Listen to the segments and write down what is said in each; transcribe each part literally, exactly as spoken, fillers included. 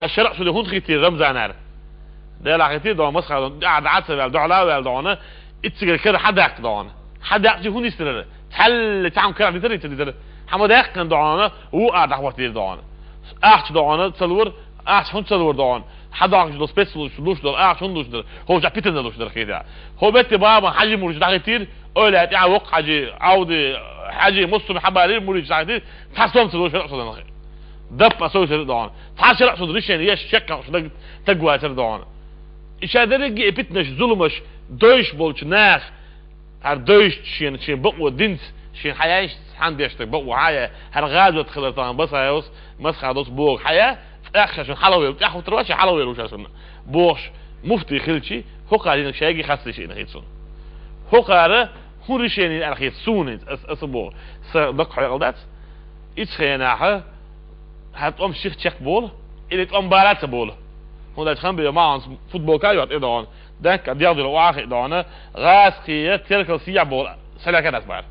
Шаръ судо хӀунда хийтира Рамзанара? Дела хийтира дона, масхадон, дӀа, дӀа ца ваьлла, духьала ваьлла дона, иццигара кара хьадаккха дона. Хьадаккхача хӀунда йистирара? Цхьалла цхьа хӀума кара дитар, ица дитар. Хьа ма даьккхина дона, ву а дӀахӀоттийра дона. Ахча дона, ца лур, ахча хӀунда ца лур дона? ХьадоагӀаш долу спецслужба луш долу, ахча хӀунда луш дара? ХӀокху чохь питана луш дара хийтира. ХӀо бетте бабан Хьажи мурдаш дӀахийтира, ойла тӀехь воккха Хьажи, Ӏавди, Хьажи, массо а хьабарийра мурдаш дӀахийтира, цхьа сом ца луш шаръ судана. Даппа сой шаръ дона. Цхьа шаръ судана, решени еш чекхъяккхуш даг, таг вацара дона. И ша дерриге и питанаш, зуламаш дойш болчу нах, хӀара дойш шена, шен бакъо динца, шен хьаяйш хьан деш даг бакъо хьая, хӀара гӀазот хилар тахана Басаевс, Масхадовс боху хьая, цӀаьхха шун хьалавелла, тӀаьхьа хӀуттар вац, шен хьалавелла вуш аса. Бохуш, муфтий хилчи, хӀокхара динах шайги хасташ шиъна хи цунна. ХӀокхара хӀун решени аьлла хета суна иза, ас, аса боху, са даккха хьекъал дац. Ицу хенахьа, хӀара тӀом ших чекхболу, или тӀом бара ца болу. ХӀунда аьлча ханбе ма хьанца футболка йотта и дона, дакка дегӀдуьра охьа хи дона, гӀазкхия теркал сехьа болу, саляка дац бара.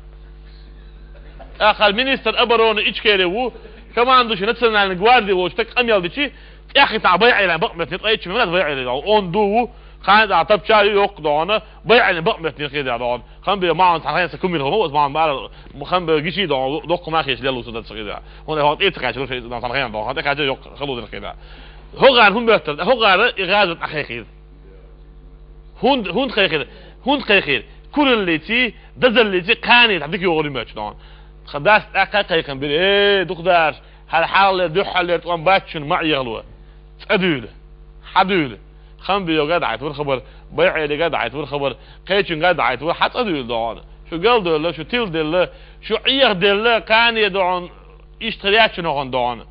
ТӀаккха министр обороны Ичкери ву, командующий национальной гвардии волчу таг къамел дичи, тӀеххитахь байӀелан бакъ метне, ткъа ичча мемнат байӀеле дона, он ду ву, кхана тӀаккха тапча ю йоккха дона, байӀелан бакъ метне хи дона. Ханбе ма хьанца хьан хенца кумир хӀума, ма хьан бара, ханбе гичи дона, доккха ма хеш лелу су дац хи дона. ХӀунда хьо тӀе ца кхача, ши дан сан хен дона, хьан тӀе кхача йоккха халу дина хи дона. ХӀокхара хӀун беттара, хӀокхара и гӀазот ахехира. ХӀунда, хӀунда кхайкхира? ХӀунда кхайкхира? Кураллиций, дазаллиций кхане дӀа дика йогӀур ю моьтту дона. Тхан дас тӀаккха кхайкхам бира: «Э, дукхадарш, хӀара хьаллера, дуьххьаллера тӀом бац шуна, ма Ӏехало. ЦӀа дуьйла. Хьан дуьйла? Ханбе йога дӀахьайтавар хабар, байӀелига дӀахьайтавар хабар, кхечуьнга дӀахьайтавар, хьан цӀа дуьйла дона? Шу галделла, шу тилделла, шу Ӏехаделла, кхане дона, иштта хир яц шуна хӀокхуна дона».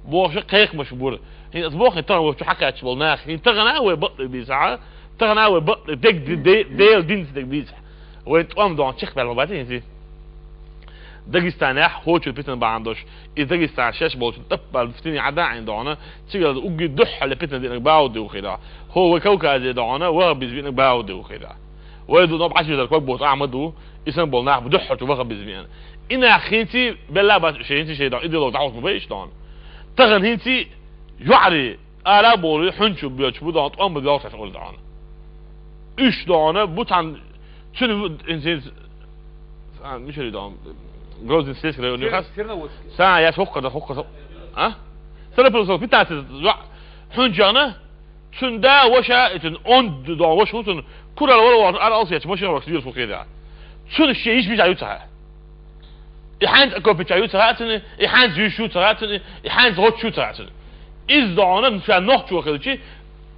Бохуш кхайкхамаш бура. ХӀинца аса боху, тахана вай чу хьакхаьчча болу нах. ХӀинца тахана вай бакъ дийцахьа, тахана вай бакъ дегди де-, Делан динца дегдийцахьа. Вайн тӀом дона чекхбаьлла ма бац хӀинца. Дагестанехь хӀочуьра питана бахьана долуш, и Дагестан шаьш болчу тӀаппал фитине Ӏадаийна дона, цигара угги дуьххьале питана диънарг бахӀу де ву хир. ХӀо вай Кавказе дона, ваххабизм виънарг бахӀу де ву хир. Вай ду ноб Ӏашизар ког боху Ахьмад ву, и сан болу нах бу дуьххьалчу ваххабизм виъна. И нах хӀинца белла а бац шайн хӀинца шайн дона, идеологи дӀахьуш ма бай иштта дона. Тахана хӀинца йоӀарий, ара а болу, хьуьнчу боьлчу бу дона, тӀом бу доьлхуш аса гӀур дона. Уьш дона, бу цхьана цуьнан ву-, ин-, ин-, а, мичара дона, Грозненский район Сер-, юхас. Серноводский. Сан, яс хӀокху дан, хӀокху сан. А? Сарапулсов, пятнадцать, йоӀ, хьуьнчу яхна, цуьнан да, ваша, и цуьнан онда дона, ваша хӀун цуьнан, курал вала вахана, ара алсечу машина вахаш вирус хӀун хир да. Цуьнан шен йиш мичахь ю ца хаьа. И хьаьнца окопе чохь ю ца хаьа цуьнан, и хьаьнца юьш ю ца хаьа цуьнан, и хьаьнца гӀоч ю ца хаьа цуьнан. Иза дона, ша нохчо хилчи,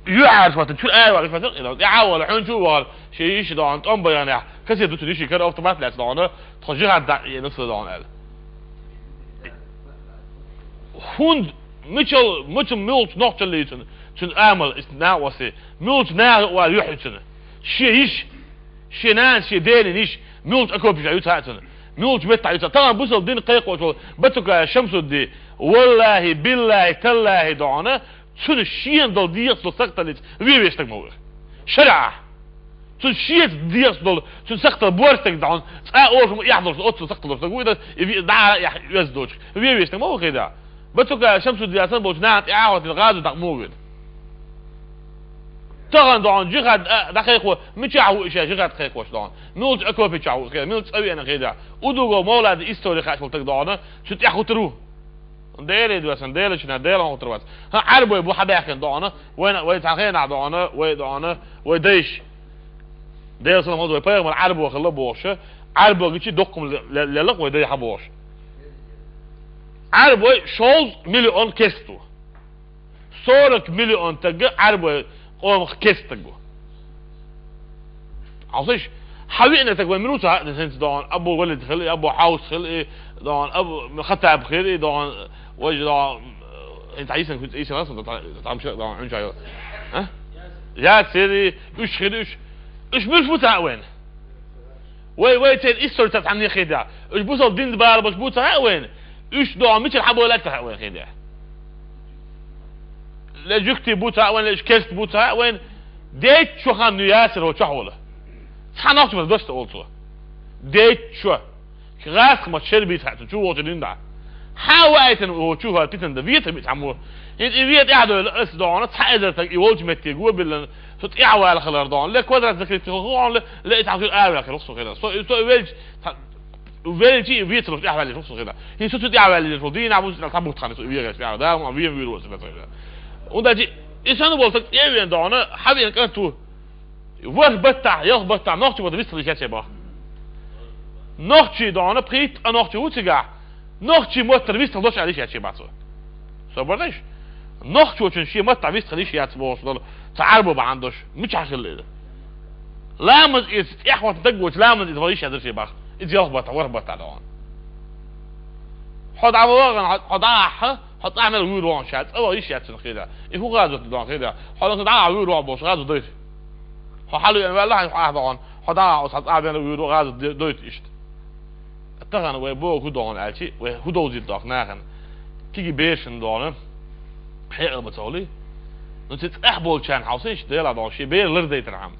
юьхьӀаьржа хӀоттан, чуьра ара вахаш хӀоттан, и дона, тӀаьхьа вала, хьуьнчу а вахара, шен йиш дона, тӀом байханехь, кассета ду цуьнан йиш кара автомат лаьцна дона, тхо жихӀад дӀа а еана ца дона аьлла. ХӀунда, мичал, мича муьлхачу нохчаллий цуьнан, цуьнан амал, иза накъосе, муьлхачу наха юкъа вала юьхь ю цуьнан. Шен йиш, шен нана, шен дена йиш, муьлхачу окопе чохь ю ца хаьа цуьнан. Муьлхачу меттахь ю ца хаьа. Тахана бусалба дин кхайкхош волу Батукаев Шамсудди, валлахӀи, биллахӀи, таллахӀи дона, цуьнан шена долу дегӀаца долу сахталлица вен веш стаг ма ву. ШарӀахь. Цуьнан шеца дегӀаца долу, цуьнан сахтал бор стаг дона, цкъа а олуш ма эхь долуш, оццул сахтал долуш стаг ву, и дан, и ви-, дӀа а эхь оьзда доцуш. Вен веш стаг ма ву хир да. Батукаев Шамсудди яцан болчу нахана тӀе Ӏахьоттина гӀазот дӀа ма вогӀийла. Тахана дона жихӀад, а, дӀакхайкхо, мичахь ву и ша жихӀад кхайкхош дона? Муьлхачу окопе чохь ву хир, муьлхачу цӀа веана хир да. Удугов Мовлада истори хаьаш волу стаг дона, цу тӀехь хӀуттур ву. Деле доьсна, Делачу на, Делан хӀуттур вац. ХӀан, Ӏарбой бу хьабаьхкина дона, вайна, вай цхьана хенахь дона, вай дона, вай дайша. Делан салам хуьлда вай пайхамар Ӏарбо хилла бохуш, Ӏарбо гичи доккхум ле-, ле-, леллакх вай дай хьан бохуш. Ӏарбой шовзткъа миллион керст ву. Сорок миллион тагга Ӏарбой къомах керст стаг ву. Хьовсийша, хьан виъна таг вай мила ву ца хаьа хӀинца дона, Абу Валид хила и, Абу Хьавс хила и, дона, Абу Хаттаб хила и, дона, важа дона, хӀинца хьан йисан, хӀинца йисан хӀинца дона, хӀинца хьо йо. А? Ясир и, уьш хила и, уьш. Уьш муьлш бу ца хаьа вайна? Вай, вай церан истори ца цхьанне хир да. Уьш бусалба динца бала болуш бу ца хаьа вайна? Уьш дона мичара хьабойла ца хаьа вайна хир да. Ле жуьгти бу ца хаьа вайна, ле уьш керст бу ца хаьа вайна. Деччо хан ю Ясир хӀо чохь волу. Цхьа нохча мара доста олу цо. Деччо. ГӀазкхамат шер бийца хаьа цо, чу вогӀучу дин дӀа. Хьан вайтан вочу хӀара питан да, вета бит хьамо. ХӀинца и вета тӀаьхьа дойла ас доӀана, цхьа эзар таг и волчу метте го биллан, цу тӀаьхьа вала хилар доӀана. Ле квадрат закрыть хилар доӀана, ле, ле и цхьа хир араваьхир, хӀокху со хилар. Со, со и велча, цхьа, велча и вецалуш тӀаьхьа ваьллера, хӀокху со хилар. ХӀинца цу тӀаьхьа ваьллера, со дийнахь бу цхьа бутт хана, со и вегаш тӀаьхьа, да, ма вен вуьйр вацара. Унда чи, и санна болу стаг тӀе а вен доӀана, хьан вен кӀант ву. ВорхӀ баттахь, ялх баттахь, нохчи бата вистхила йиш яц бах. Нохчи доӀана, пхийтта а нохчи ву цигахь. Нохчи моттар вистхила дош аьлла йиш яц бах цо. Собар дайш? Нохчочун шен маттахь вистхила йиш яц бохуш долу. Ца Ӏарбо бахьана дош. Мичахь хилла иза? Ламаз эца тӀехь хӀотта даг воцу ламаз эца вала йиш яц шен бах. Иза ялх баттахь, ворхӀ баттахь доӀана. Хьо дӀавахана, хьо, хьо дӀа а ахьа, хьо цӀа мел вуьйр вахана ша, цӀа ваха йиш яц цунах хир. И хӀун гӀазот ду доӀана хир? Хьо лаца дӀа а вуьйр ваха бохуш, гӀазот дойту. Хьо хьалавеана ваьлла хьайн хьаха доӀана, хьо дӀа а оцу хьан цӀа бен вуьйр ваха гӀазот де-, дойту иштта. Тахана вай боху хӀун доӀана аьлчи, вай хӀун довзийта доху нахана. Киги бешан доӀана, хьекъал ма ца хуьлий. Ну, цу цӀахь болчарна хьовсийша, Делахь доӀана, шен бер лардайтархьама.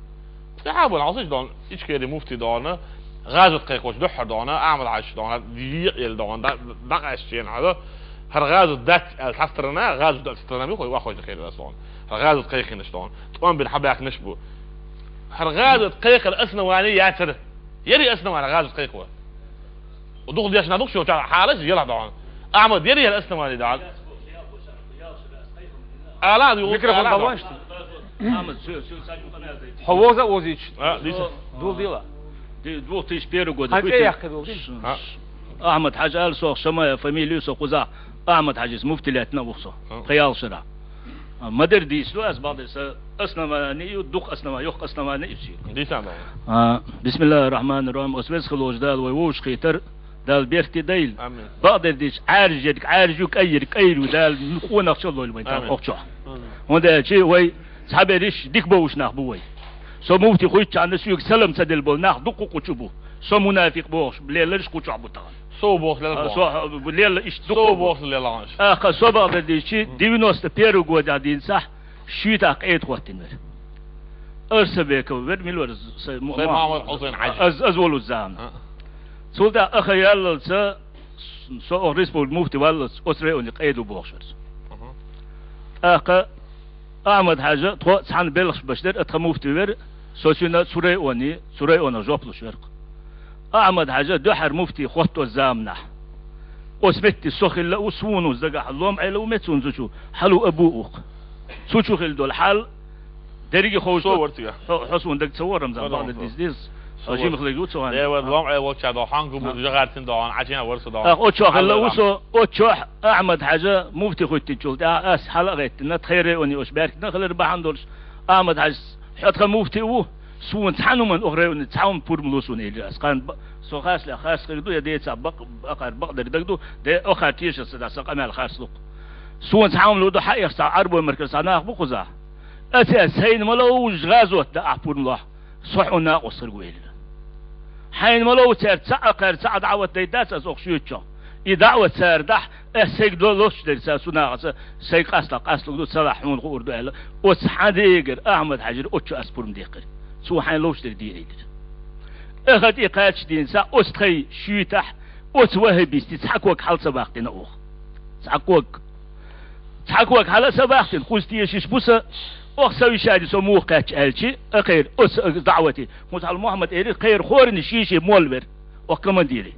ЦӀахь а бан хьовсийша доӀана, Ичкери муфти доӀана, гӀазот кхайкхочу дуьххьара доӀана, Ахьмад-Хьаьжа доӀана, дийкъа елла доӀана, дӀа-, дӀакъаьстачу хенахь хьала, хӀара гӀазот дац аьлла цхьа сторона, гӀазот дац цхьа сторона, бу хой ваххойта хир аса доӀана. ХӀара гӀазот кхайкхинарш доӀана, тӀом бина хьабаьхкинарш бу. ХӀара гӀазот кхайкхар основание яцара. Яри основание гӀазот кхайкхо. Дукха дешна дукха шо ча хьалаш яла доӀана. Ахьмад, яри яла основание доӀана. Ала, ю-, Микрофон ала, доӀана. Хьо вовза вовзийча. А, диса. Дул дила. Ди-, двух тысяч первый год. Хьан цӀе яккхи дул дина? А. Ахьмад-Хьаьжа ала сох, Шамаев фамилию со кхузахь. Ахьмад-Хьаьжис муфти лаьттина ву со. А. Кхин ялх шарахь. А, ма-дарра дийцало ас, бакъдерг сан основание ю, дукха основание, йоккха основание ю шен. Дийцан бакъдерг. А, бисмиллахир-рахманир-рахим. Ас веза хилла волчу Дала вай вовшахкхетар, Дала беркате дойла. Амин. Бакъдерг дийцича, Ӏаьржа ерг Ӏаьржа ю, кӀай ерг кӀай ю, Дала къонахчалла лойла вайн тӀехь. Амин. Охьачохь. Амин. ХӀунда аьлча вай цхьаберш дика бовш нах бу вай. Со муфти хуьйцучхьана соьга салам ца делла болу нах дуккха кху чу бу. Со мунафикъ бохуш лелларш кху чохь бу тахана. Со бохуш лелла. А, боху. Со, а, лелла иштта дуккха бу. Со бохуш лелла. Аха, со бакъдерг дийцича, девяносто первый годехь дийна сахь, шуьйтахь къеда хӀоттийна вара. Арсабеков вара, мила вара, с-, с-, Мо-, Мо-, Мохьмад Хьусайн Хьаьжа. Аз, аз волу замана. А. Цул тӀаьхьа аха яллалца, со оха республика муфти валлалца, оцу районе къеда ву бохуш вара. Мгм. ТӀаккха Ахьмад-Хьаьжа, тхо цхьаьна белхаш беш дара, а тхан муфти вара, со цуьнан цу районе, цу районах жоп луш вара-кх. Ахьмад-Хьаьжа дуьххьара муфти хӀотто заманахь. Оцу метте со хилла а ву, суна ву, дагахь лом Ӏела ву меца цунна цу чу, хьала а бу укх. Цу чу хилла долу хьал, дерриге ховш со вара цигахь. Хьо, хьо суна дага ца вара, Рамзан, бакъдерг дийца деза. Со вара. Жимах лерг ю ца ван. Э, вара лом Ӏела волча дохьан гу бу, жагӀартин дохьан, Ӏачина вара со дохьан. Ах, оцу чохь хилла а ву со, оцу чохь Ахьмад-Хьаьжа муфти хӀоьттинчул тӀаьхьа ас хьала а гӀеттина, тхайн районе ош баьркина хилар бахьана долуш, Ахьмад-Хьаьжас, хьо тхан муфти а ву, суна цхьаьна хӀуманна оха районе цхьа хӀума пурба ло суна элира ас. Кхана ба-, со харцлехь харц хир ду, я децахь бакъ-, бакъар бакъдерг дага ду, де охар тешаш ца дац, сан къамел харц ду-кх. Суна цхьа хӀума ло ду, хьаэха цхьа Ӏарбой-Маркара цхьа нах бу кхузахь. Аса, сайна ма ловзуш гӀазот дан ахь пурба лохь, со хьуна накъост хир ву элира. Хьайна ма лов цаьрца цхьаъ а кхаьрца цхьаъ а даӀват дайта дац аса оха шоьтачохь. И даӀват цара дахь, ас сайга до-, лоцуш дерг ца цу нахаца, сайга къасталахь къасталур ду, ца лахь хьуна хуур ду аьлла, оцу хьан дегара Ахьмад-Хьаьжара оцу чу ас пурба дехира. Цо хьайна ловчу дерг дийр элира. Аха тӀе кхаьчча дийна сахь, оцу тхайн шуьйтахь, оцу ваххабистийн цхьа ког хьала ца бахкийтина оха. Цхьа ког. Цхьа ког хьала а ца бахкийтина, кхуза тешаш бу сан, оха совещани со муха кхаьчча аьлча, а кхера, оцу даӀвати. ХӀунда аьлча Мухьаммад элира, кхера хорни шен-шен молла вера, оха командири.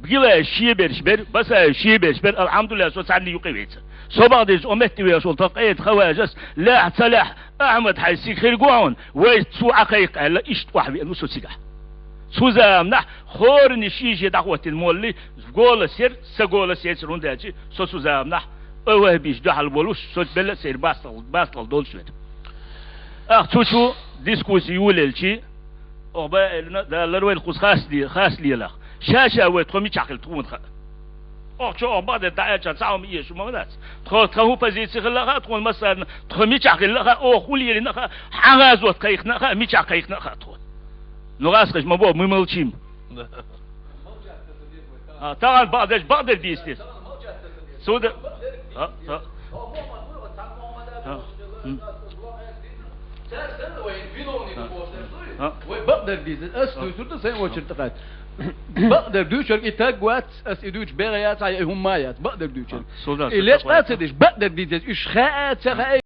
Билаев шен берш бера, Басаев шен берш бера, алхьамдулиллахӀ, со царна юкъе веца. Со бакъдерг дийцича, оха метте вехаш волу тхан къеда Хаважас, лаьхьа ца лаьхьа, Ахьмад-Хьаьжа цига хир гу хьуна, вай цо Ӏа кхайкха аьлла, иштта охьавеана ву со цигахь. Цу заманахь хорни шен-шен дӀахӀоттийна молли, голос яра, сан голос яцара, хӀунда аьлча со цу заманахь а ваххабисташна дуьхьал волуш, со белла а сайра бастал-, бастал долуш вера. Ах, цу чу дискусси йолаелча, оха баьлла, Дала лар вайна кхуза хас де-, хас лелахь. Ша-ша вай тхо мичахь хилла тхуна хаьа. Оха чо оха бакъдерг дӀааьлча, цхьа хӀума эшаш ма дац. Тхо, тхан хӀун позици хилла а хаьа тхуна массарна, тхо мичахь хилла а хаьа, оха хӀун лелийна а хаьа, хьан гӀазот кхайкхина а хаьа, мичахь кхайкхина а хаьа тхуна. Ну, гӀазкхаша ма боху, мы молчим. Да. А, тахана бакъдерг, бакъдерг дийца деза. Цу де-, а, а. А. М. Вай бакъдерг дийцар, ас дуьйцур ду сайн очередь тӀакхаьчча. Бакъдерг дуьйцург и таг вац, ас и дуьйцуш бегӀа яц, хьай и хӀума яц. Бакъдерг дуьйцург. И лечкъа а ца деш, бакъдерг дийцар, уьш хаьа, ца хаьа.